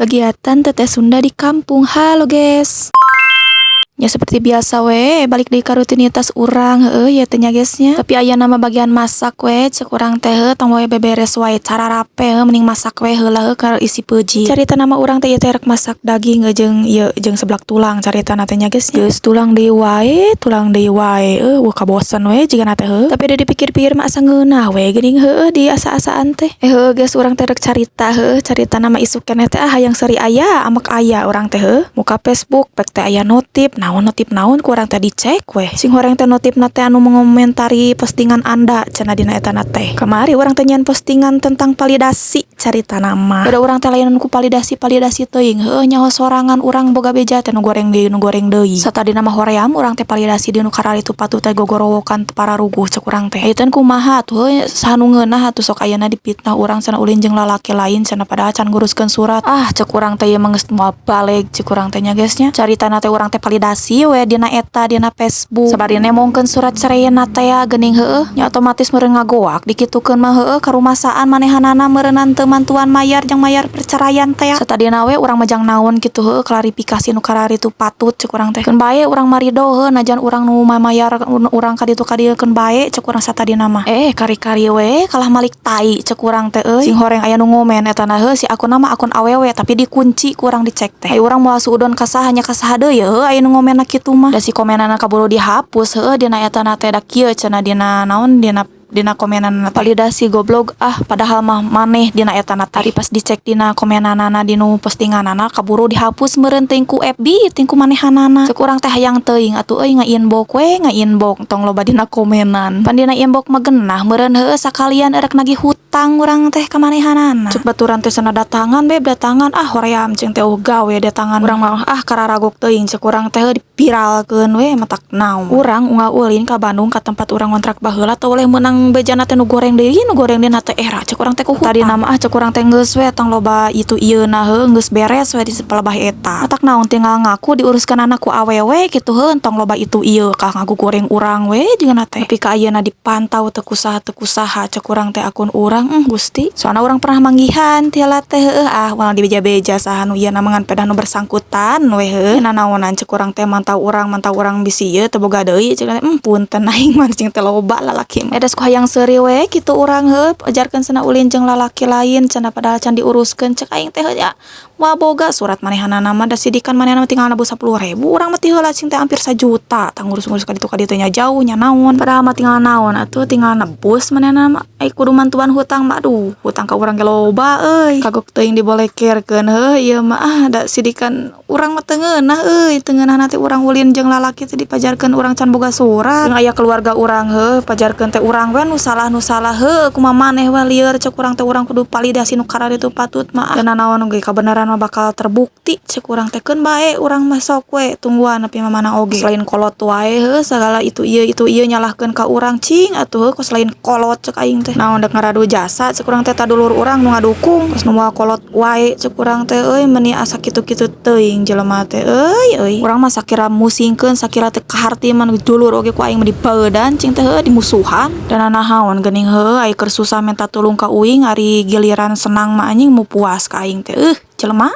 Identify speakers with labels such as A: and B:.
A: Kegiatan Teteh Sunda di kampung. Halo, guys. Ya, seperti biasa we, balik deui ka rutinitas urang, heueuh, ieu teh nya, guys, nya. Tapi aya nama bagian masak we, cek urang teh heuh, tong we beberes wae cararape heuh, mending masak we heula heuh ka isi peujit. Carita nama urang teh ieu teh rek masak daging jeung ieu jeung seblak tulang caritana teh nya, guys, nya. Geus tulang deui wae, tulang deui wae, euweuh kabosen we jigana teh heuh. Tapi da dipikir-pikir mah asa ngeunah we geuning heueuh di asa-asaan teh. Eh, heueuh, guys, urang teh rek carita heueuh, carita nama isuk keneh teh ah hayang seuri aya, ambek aya urang teh heuh. Muka Facebook pek teh aya notif, naon notif naon ku urang teh dicek weh. Sing horeng teh notifna teh anu mengomentari postingan Anda cenah dina etana teh. Kamari urang teh nyieun postingan tentang validasi carita nama. Da urang teh lain ku validasi-validasi teuing heueuh, nyaho sorangan urang boga beja teh nu goreng deui, nu goreng deui. Satadina mah hoream urang teh validasi di nu kararitu patut teh gogorowokan teu pararuguh cek urang teh. Ieu teh kumaha atuh heuh, saha nu ngeunah atuh sok ayeuna dipitnah urang cenah ulin jeung lalaki lain cenah, padahal can nguruskeun surat. Ah, cek urang teh ieu mah geus moal baleg cek urang teh nya, guys, nya. Caritana teh urang teh validasi we dina eta, dina Facebook. Sabari nembongkeun surat ceraina teh geuning heueuh, nya otomatis meureun ngagoak dikitukeun mah heueuh, karumasaan manehanana meureunnan teu mantuan mayar jang mayar perceraian teh. Satadina we urang mah jang naon kitu heueuh, klarifikasi nu kararitu patut cek urang teh. Keun bae urang mah rido heueuh, najan urang nu mamayar urang ka ditu ka dieu, keun bae cek urang satadina mah. Eh, kari-kari we kalah malik tai cek urang teh euy. Sing horeng aya nu ngomen etana heueuh, si akunna mah akun awewe tapi dikunci ku urang dicek teh. Ai urang moal suudon ka saha nya, ka saha deui heueuh aya nu ngomenna kitu mah. Da si komenanna kaburu dihapus heueuh dina etana teh, da kieu cenah dina naon dina komenanna, "Validasi goblok ah, padahal mah maneh dina etana teh." Ari pas dicek dina komenanana dinu postinganana kaburu dihapus meureun teuing ku FB teuing ku manehanana. Cek urang teh hayang teuing atuh euy, nga-inbox we, nga-inbox tong loba dina komenan. Pan dina inbox mah geunah meureun heueuh, sakalian erek nagih hutang urang teh ka manehanana. Cek baturan teh cenah datangan, "Beb, datangan." Ah, hoream cing teh, euweuh gawe datangan. Urang mah ah kararagok teuing cek urang teh, dipiralkeun we matak naon. Urang unggal ulin ka Bandung ka tempat urang ngontrak baheula teu oleh meunang bejana teh nu goreng deui, nu goreng deui na teh era cek urang teh ku hutang. Tadina mah ah cek urang teh geus we tong loba itu ieu na heueuh, geus beres we di palebah eta. Matak naon, tinggal ngaku diuruskeunana ku awewe kitu heueuh, tong loba itu ieu kah ngagugoreng urang we jigana teh. Tapi ka ayeuna dipantau teu kusaha cek urang teh akun urang, Gusti. Soalna urang pernah manggihan ti heula teh heueuh, ah ulah dibeja-beja saha nu ieu na mah ngan pedah nu bersangkutan we heueuh. Nanaonan cek urang teh mantau urang bisi ieu teu boga deui cek urang teh, punten aing mah cing teh loba lalaki mah. Edas ku hayang seuri we kitu urang heueuh, ajarkeun cenah ulin jeung lalaki lain cenah, padahal can diuruskeun cek aing teh heuh nya, moal boga surat manehanana mah, da sidikan manehna mah tinggal nabus 10.000, urang mah ti heula cing teh hampir sajuta tah ngurus-ngurus ka ditu nya jauh nya naon. Padahal mah tinggal naon atuh, tinggal nebus manehna mah, ai kudu mantuan hutang mah, aduh, hutang ka urang ge loba euy. Kagok teuing dibolekerkeun heueuh ieu mah, ah da sidikan urang mah teu ngeunah euy, teu ngeunahna teh urang ulin jeung lalaki teh dipajarkeun urang can boga surat. Jeung aya keluarga urang heueuh, pajarkeun teh urang we nu salah heueuh, kumaha maneh we lieur cek urang teh, urang kudu validasi nu kararitu patut mah. Da nanaon oge kabeneran mah bakal terbukti cek urang teh, keun bae urang mah sok we tungguan nepi mamana oge. Selain kolot wae heueuh, sagala itu ieu nyalahkeun ka urang cing atuh heueuh, kos lain kolot cek aing teh. Naon dek ngaradu jasa cek urang teh ta dulur urang nu ngadukung, kos nu moal kolot wae cek urang teh euy, meuni asa kitu-kitu teuing jelema teh euy euy. Urang mah sakira musingkeun, sakira teu kaharti mah dulur oge ku aing mah dibeudan cing teh heueuh, dimusuhan. Da nanahaon geuning heueuh, ai keur susah minta tulung ka uing, ari giliran senang mah anjing mu puas ka aing teh, jelema.